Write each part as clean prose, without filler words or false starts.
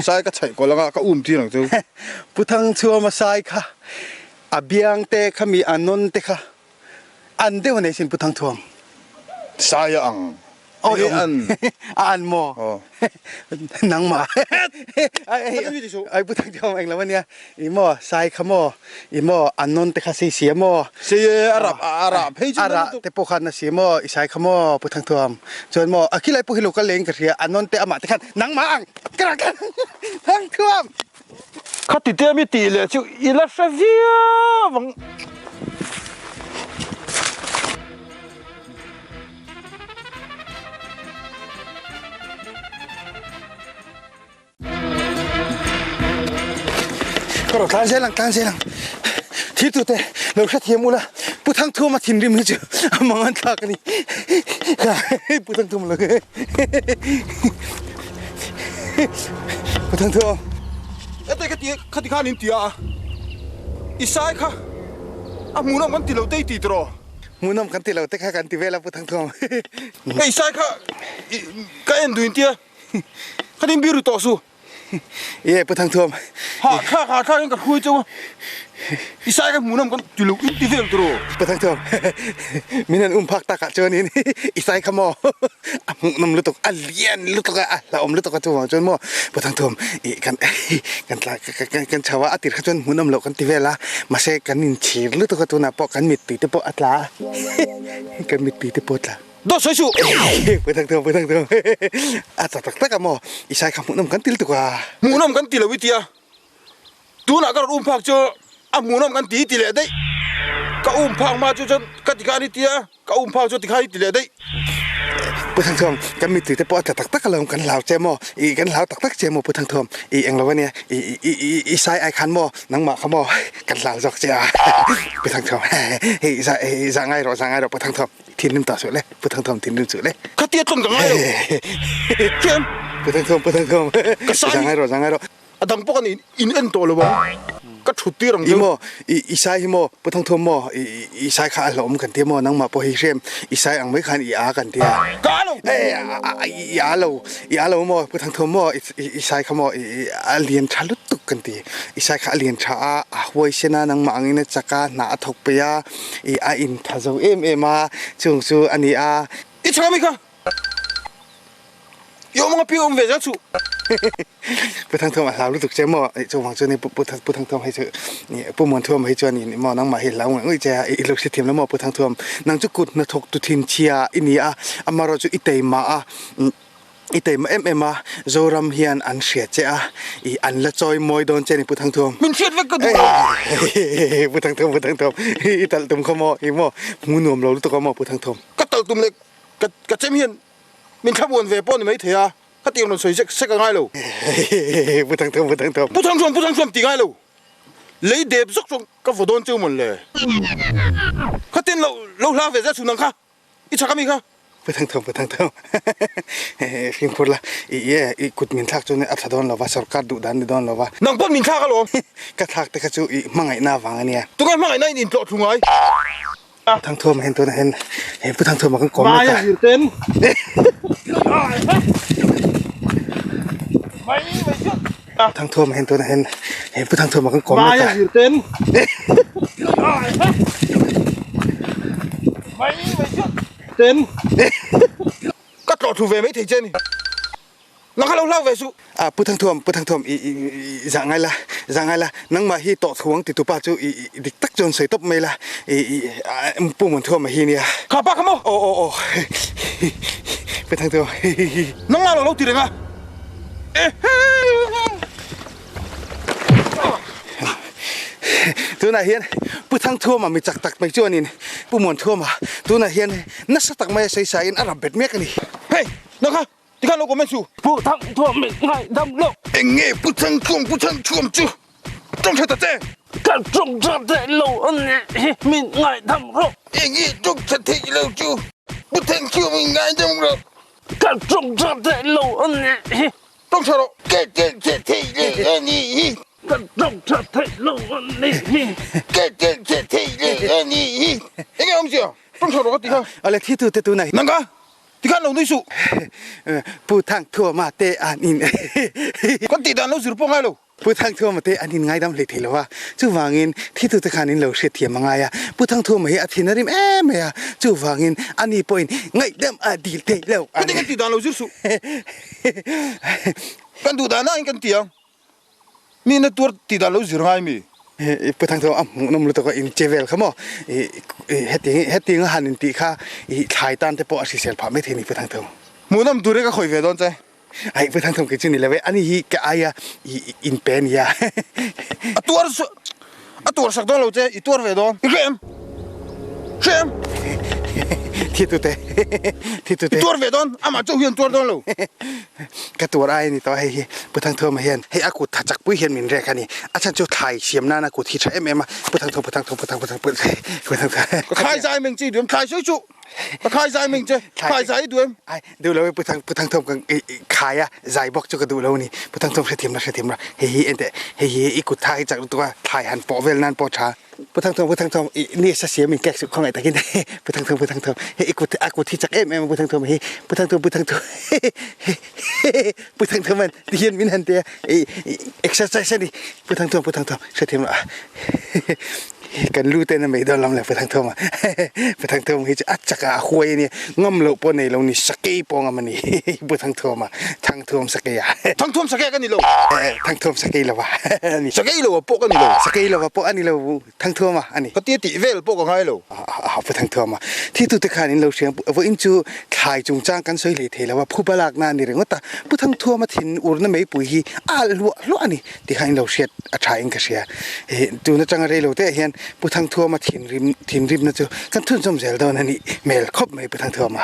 Sai ka chhaih kual anga ka um tir ang chu. Pu Thangchhuama sai kha a biang te kha mi a nawn te kha An deuh a nei sin Pu Thangthuam. Sai a ang. Enge an? A an maw? Nangmah. Ai Pu Thangthuam eng lo ania. I maw sai kha maw i maw an nawn te kha sei sia maw? Sei e a rap a rah phei chu A rah te pawh khan a si maw i sai kha maw Pu Thangthuam. Chuan maw a khilai pawh hi lo kal leh in ka hria a nawn te amah te khan nangmah ang ka rak Thangthuam. Khati te mi tih leh chu i la hre viau ang. Ka rawh tlan zel ang tlan zel ang thil tute lo hrethiam ula Pu Thangthuama thinrim hi chu a mang an thlak a ni Pu Thangthuama lo Pu Thangthuam Ete ka ti khati khan in tia a i sai kha a hmuhnawm kan ti lo te i ti tawh Hmuhnawm kan ti lo te kha kan ti vel a Pu Thangthuam. Hei sai kha ka en duh in tia khatin biru tawh su. Ye Pu Thangthuam. Ha thlak ha thlak in ka hruai chauh a, i sai ka hmuh nam kan ti lo in ti vel tawh. Pu Thangthuam min han um phak tak ah chuanin i sai kha maw a hmuh nawm lutuk a lian lutuk a a hlauhawm lutuk a chuvang chuan maw Pu Thangthuam ih kan kan tla kan chho a a tir kha chuan hmuh nawm loh kan ti vel a mahse kan inchhir lutuk a tunah pawh kan mittui te pawh a tla a kan mittui te pawh a tla. Dawt sawi suh! Pui thang thung, pui thang thung. A ta tak tak a maw? I sai kha hmuhnawm kan til tuk a. Hmuhnawm kan ti lo i tia. Tunah ka rawn um phak chu a hmuhnawm kan ti i ti leh daih. Ka um phak hma chu chuan ka ti khan i tia, ka um phak chu ti khan i ti leh daih. Pu Thangthuam, kan mittui te pawh a tla tak tak alawm, kan hlau che maw? I kan hlau tak tak che maw Pu Thangthuam? I englo ania, i i i i sai ai khan maw nangmah kha maw kan hlau zawk che a. Pu Thangthuam, hei za za ngai rawh, za ngai rawh Pu Thangthuam. Thinrim ta suh le, Pu Thangthawm thinrim suh le. Khatia tlawm ka ngai lo. Thiam. Pu Thangthawm, Pu Thangthawm. Ka sai. Zangai rawh, zangai rawh. A dang pawh kan in en tawh lo ang. Ka thut tir ang chu. I maw, i sai hi maw, Pu Thangthawm maw, i sai kha a hlauhawm kan tia maw, nangmah pawh hi hrem, i sai ang mai khan i a kan tia. Ka a lo. I a lo, i a lo maw, Pu Thangthawm maw, i sai kha maw, a lian tha lutuk kan ti. I sai kha a lian tha a, a huaisen a, nangmah angin a chak a, hna a thawk peih a. I a intha zo em em a, chung chu a ni a. I chhang ami kha i awm anga pi awm ve zel chuh. Pu Thangthawm a hlau lutuk che maw? Chuvang chuan Pu Thangthawm hei chu Pu Muanthuam hei chuan in maw nangmah hi hlau ngawih ngawih che a, i lo hrethiam lo maw Pu Thangthawm? Nang chu kut hnathawk tu thinchhia i ni a, amaherawh chu i teimah a. I teima em em a, Zoram hian an hria che a, i an la chawi mawi dawn che ni Pu Thangthuam. Min hriat vek ka duh lo. Pu Thangthuam, Pu Thangthuam, i talh tum kha maw, i maw, hmu nuam lo lutuk a maw Pu Thangthuam. Ka talh tum leh ka ka chem hian min thlamuan ve pawh ni mai thei a, ka tiang rawn sawi sek sek a ngai lo. Pu Thangthuam, Pu Thangthuam. Pu Thangthuam, Pu Thangthuam ti ngai lo. Lei dep zawk chuan ka vaw dawn cheu mawn le. Khatin lo lo hla ve zel chhun ang kha. I chak ami kha? Pu Thangthawm, Pu Thangthawm. Fimkhur la, i e, i kut min thlak chuan a tha dawn lova, sorkar duh dan ni dawn lova. Nang pawh min thlak alawm. Ka thlak te kha chu i hmangaihna avang a nia. Tunge hmangaihna in intlawh thlu ngai? Pu Thangthawm hian tunah hian he Pu Thangthawm a kan kawm mek a. Mai a zir ten. Pu Thangthawm hian tunah hian he Pu Thangthawm a kan kawm mek a. Mai a zir ten. Ten ka tlawh thu ve mai thei che ni. Nang kha lo hlau ve suh. A Pu Thangthuam, Pu Thangthuam i i zah ngai la, zah ngai la. Nangmah hi tawh thuang ti tupa chu i i dik tak chuan sawi tawp mai la. I i Pu Muanthuama hi nia. Kha pa kha maw? Aw aw aw. Pu Thangthuam. Nangmah lo lo ti reng a. Tunah hian Pu Thangthuama mi chak tak mai chuanin Pu Muanthuama tunah hian nasa tak maia sawisain a rap bet mek a ni. Hey! Nang kha tikhan lo comment su. Pu Thangthuam mi ngaihdam lo. Eng nge Pu Thangthuam Pu Thangthuam chu tawng tha ta che. Ka tawng tha theih lo a nih hi min ngaihdam rawh. Eng nge tawng tha theih lo chu Pu Thangthuam mi ngaihdam rawh. Ka tawng tha theih lo a nih hi. Tawng tha rawh. Ka tawng tha theih lo a nih hi. Ka tawng tha theih lo a nih hi. Ka tawng tha theih lo a nih hi. Enge awmzia? Tawng tha rawh ka ti kha. Awle thi tu te tunah hi. Nangka? Tikhan lo nui suh. Pu Thangthuama te an in. Kan tih dan lo zir pawh ngai lo. Pu Thangthuama te an in ngaidam hlei thei lo a, chuvangin thitute khan in lo hriatthiam a ngai a. Pu Thangthuama hi a thin a rim em mai a, chuvangin ani pawhin ngaihdam a dil thei lo a ni. Kan tih dan lo zir suh. Kan duh dan ah in kan ti ang. Mi na tuar tih dan lo zir ngai mi? Pu Thangthuama a hmuhnawm lutuk a in che vel kha maw? Hetiang hetiang a han in tih kha i thlai tan te pawh a hrisel phah mai thei ni Pu Thangthuam. Hmuhnawm tur hi ka khawih ve dawn che. Ai Pu Thangthuam kei chu ni lo e, ani hi ka aia i in pe a nia. A tuar a tuar sak dawn lo che, i tuar ve dawn. I hre em? Hre em? Thi tute thi tute. I tuar ve dawn, amah chauh hian tuar dawn lo. Ka tuar ai a ni tawh hei hi Pu Thangthuama hian hei a kut tha chak pui hian min rek a ni. A chhan chu thlai siam nana kut hi tha em em a Pu Thangthuam Pu Thangthuam Pu Thangthuam Pu Thangthuam. Ka khai zai meng chi duem thlai sawi chu ka khai zai meng che thlai zai i duem. Ai duh lo e Pu Thang Pu Thangthuam ka khai a zai bawk chu ka duh lo a ni. Pu Thangthuam hrethiam la hrethiam la hei hi enteh hei hi i kut tha hi chak lutuk a thlai han pawh vel nan pawh tha. Pu Thangthawng, Pu Thangthawng, i ni sa siam in kek suh khawngaih takin Pu Thangthawng, Pu Thangthawng, hei i kut a kut hi chak em em a Pu Thangthawng hi Pu Thangthawng, Pu Thangthawng, Pu Thangthawng man ti hian min han ti a i exercise a ni Pu Thangthawng, Pu Thangthawng, hrethiam rawh kan lu ten a mei dawn lam le Pu Thangthawng a Pu Thangthawng hi chu a chak a a huai a nia ngam loh pawh nei lo ni sakei pawh ngam a ni Pu Thangthawng a Thangthuam sakei a. Thangthuam sakei ka ni lo. Thangthuam sakei lova a ni. Sakei lova pawh ka ni lo. Sakei lova pawh a ni lo Thangthuam a a ni. Ka tia tih vel pawh ka ngai lo. A pu Thangthuam a. Thitute khan in lo hriang vawiin chu thlai chungchang kan sawi hlei thei lo a, phuba lakna a ni ringawt a. Pu Thangthuam a thin urna meipui hi a alh hluah hluah a ni tih kha in lo hriat a tha in ka hria. Tun atanga rei lo te ah hian Pu Thangthuam a thinrim thinrimna chu kan thunzawm zel dawn a nih hmel khawp mai Pu Thangthuama.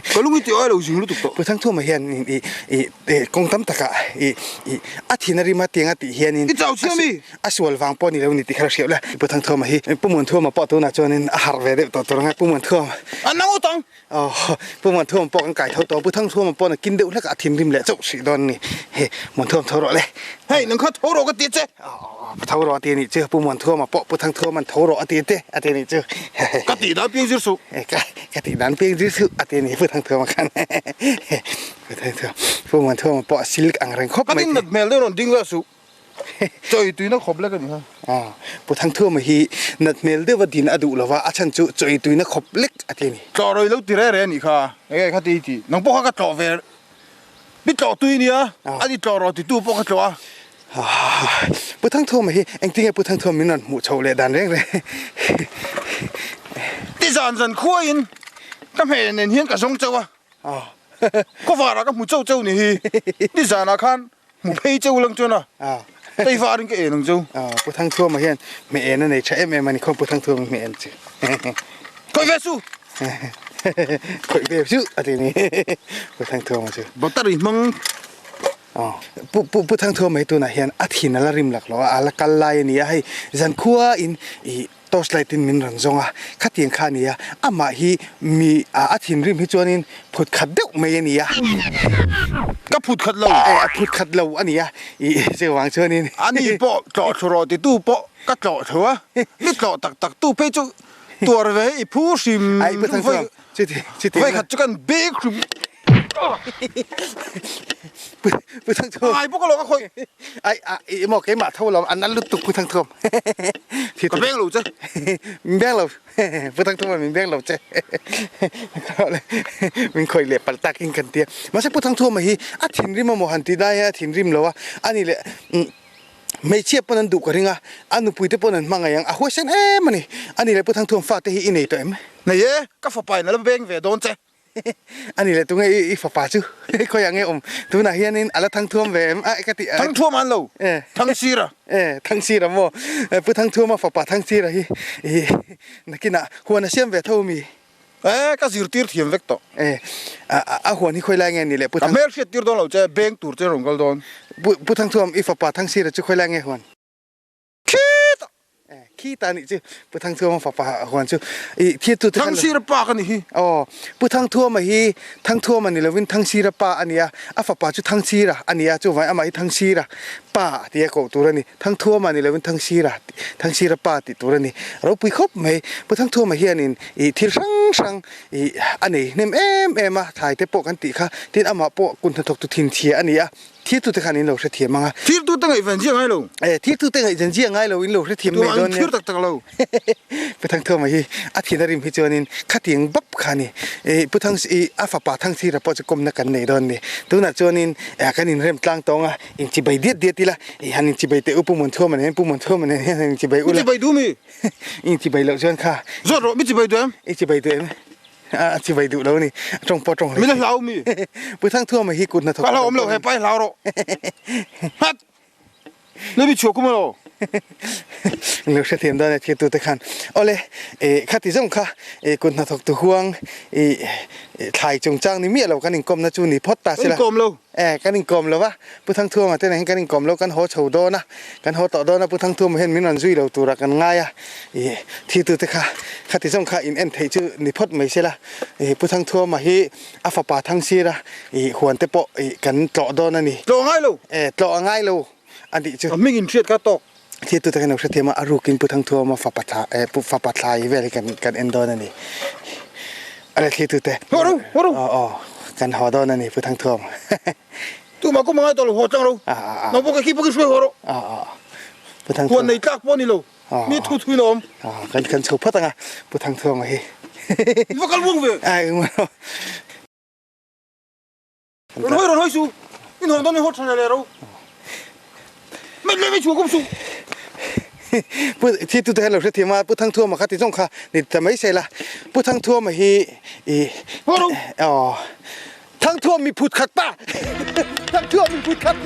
Ka lung i tih ai lo zing lutuk tawh. Pu Thangthuama hian i i i kawng tam takah i i a thin a rim a tiang a tih hianin I chau chhia mi? a sual vang pawh a ni lo ni tih kha la hriat la. Pu Thangthuama hi Pu Muanthuama pawh tunah chuanin a harh ve deuh tawh tur anga Pu Muanthuama. A nang awt ang. Aw, Pu Muanthuama pawh kan kai tho tawh, Pu Thangthuama pawh nakin deuh hlekah a thinrim leh chauh hrih dawn a ni. Hei, Muanthuam tho rawh le. Hei, nang kha tho rawh ka ti che. Aw, tho rawh a ti a nih chu, Pu Muanthuama pawh Pu Thangthuama'n tho rawh a ti te a ti a nih chu. Ka tih dan piang zir suh. Ka, ka tih dan piang zir suh a ti a ni Pu Thangthuama khan. Pu Thangthuam, Pu Muanthuama pawh a silk ang reng khawp Ka mai ding te. nat hmel deuh rawn ding la suh. Chawi tuina khawp lek a ni kha. Aw, Pu Thangthuama hi nat hmel deuha din a duh lova, a chhan chu chawi tuina khawp lek a ti a ni. Tlawh rawi lo ti re re a nih kha. Enge kha ti ti. Nang pawh kha ka tlawh ve. Mi tlawh tui nia, a ni tlawh rawh titu pawh ka tlawh a. Pu Thangthuama hi engtinge Pu Thangthuama min rawn hmuh chhoh leh dan reng reng. Ti zan zan khuaiin ka hmel nen hian ka zawng chauh a. Khawvarah ka hmu chauh chauh ni hi. Nizanah khan Hmu phei cheu lang chuan a, tei var in ka en ang cheu. Pu Thangthuama hian hmeh en a nei tha em em a ni khaw Pu Thangthuama hmeh en chu. Khawih ve su! Khawih ve su a ti ni Pu Thangthuama chu. Battery hmang. Pu Pu Pu Thangthuama hi tunah hian a thin a la rim lak lo a, a la kal lai a ni a, hei zankhua in ih Torch light in min rawn zawng a, khatiang kha a ni a, amah hi mi a thinrim hi chuanin phut khat deuh mai a ni a. Ka phut khat lo. Eh, a phut khat lo a ni a, ih chuvang chuanin. Ani pawh tlawh thlu rawh titu pawh ka tlawh thlu a, mi tlawh tak tak tu phei chu tuar ve i phu hrim Ai, Pu Thangthuam, chuti, chuti. Vawikhat chu kan bek hrim. Pu Thangthuam. Ai bawk alawm ka khawih. Ai a i maw keimah tho lawm an nal lutuk Pu Thangthuam. Ka beng lo che. Min beng lo. Pu Thangthuam min beng lo che. Min khawih leh palh takin kan tia. Mahse Pu Thangthuama hi a thinrim amaw han ti lai a thinrim lo a. Ani leh hmeichhia pawn an duh ka ring a, a nupui te pawn an hmangaih ang. A huaisen em a ni. Ani leh Pu Thangthuam fate hi i nei tawh em? Nei e, ka fapa in a la beng ve dawn che. A ni le tunge i fapa chu khawiah nge awm tunah hianin a la thangthuam ve em a ka ti Thangthuam an lo Thangsira e Thangsira maw Pu Thangthuama fapa Thangsira hi i nakinah huan a siam ve tho mi E ka zirtir thiam vek tawh e a huan hi khawi lai nge ni le Pu Ka hmel hriat tir dawn lo che beng tur che rawn kal dawn Pu Thangthuam i fapa Thangsira chu khawi lai nge huan Khitah! Khi ta nih chu Pu Thangthuama fapa huan chu i thirtu te khan Thangsira pa ka nih hi. Aw Pu Thangthuama hi Thangthuama ni lovin Thangsira pa a ni a, a fapa chu Thangsira a ni a, chuvangin amah hi Thangsira pa tia koh tur a ni. Thangthuama ni lovin Thangsira Thangsira pa tih tur a ni. Ropui khawp mai. Pu Thangthuama hianin i thil hrang hrang i a nei hnem em em a, thlai te pawh kan tih kha, tin amah pawh kut hnathawktu thinchhia a ni a, Thirtute khan in lo hrethiam ang a. Thirtute ngaihven zia ngai lo. E, thirtute ngaihven zia ngai lo in lo hrethiam mai dawn nia. Tumah an thir tak tak lo. Pu Thangthuama hi a thin a rim hi chuanin khatiang bap kha a ni. E, Pu Thang, i a fapa Thangthira pawh chu kawmna kan nei dawn ni. Tunah chuanin e, kan inrem tlang tawng a, inchibai diat diat ila, i han inchibai teh u Pu Muanthuama nen, Pu Muanthuama nen hian han inchibai ula. Mi chibai duh mi? I inchibai loh chuan kha. Zawt rawh, mi chibai duh em? I chibai duh em? A chibai duh lo a ni. A tawng pawh a tawng hle. Min a hlau mi? Pu Thangthuama hi kut hnathawk. Ka hlauhawm lo he pa hi hlau rawh. Hat! Nui mi chhuah kum elaw? Lo hrethiam dawn e thirtu te khan. Awle, e khati zawng kha e kut hnathawk tu huang i thlai chungchang ni miah lo kan inkawmna chu ni phawt ta sela. Kan inkawm lo. E kan inkawm lo va, Pu Thangthuama te nen hian kan inkawm lo, kan haw chho dawn a, kan haw tawh dawn a, Pu Thangthuama hian min rawn zui lo tura kan ngai a, ih thirtute kha khati zawng kha in en theih chu ni phawt mai sela, ih Pu Thangthuama hi a fapa Thangsira ih huan te pawh ih kan tlawh dawn a ni. Tlawh a ngai lo. E tlawh a ngai lo a nih chu. A hming in hriat kha tawk. Thirtute khan lo hrethiam a, a rukin Pu Thangthuama fapa thla e Pu fapa thlai vel hi kan kan en dawn a ni. A le thirtute. Haw ro, haw ro. Aw aw kan haw dawn a ni Pu Thangthuama. Tumah kum a ngai tawh lo, haw tlang ro. Nang pawh khi pawh khi hruai haw rawh. Pu Thangthuama. Huan nei tlak pawh a ni lo. Mi thu thui la awm. Kan kan chho phawt ang a Pu Thangthuama hi. I va kal vung ve. Ai eng maw. Rawn hawi rawn hawi su. In hawn dawn in haw tha leh leh ro. Met leh mai chhuah kum suh. Pu thi tute hian lo hrethiam a, Pu Thangthuama kha ti zawng kha ni ta mai se la. Pu Thangthuama hi i Haw ro. Aw. Thangthuam mi phut khat pa. Thangthuam mi phut khat.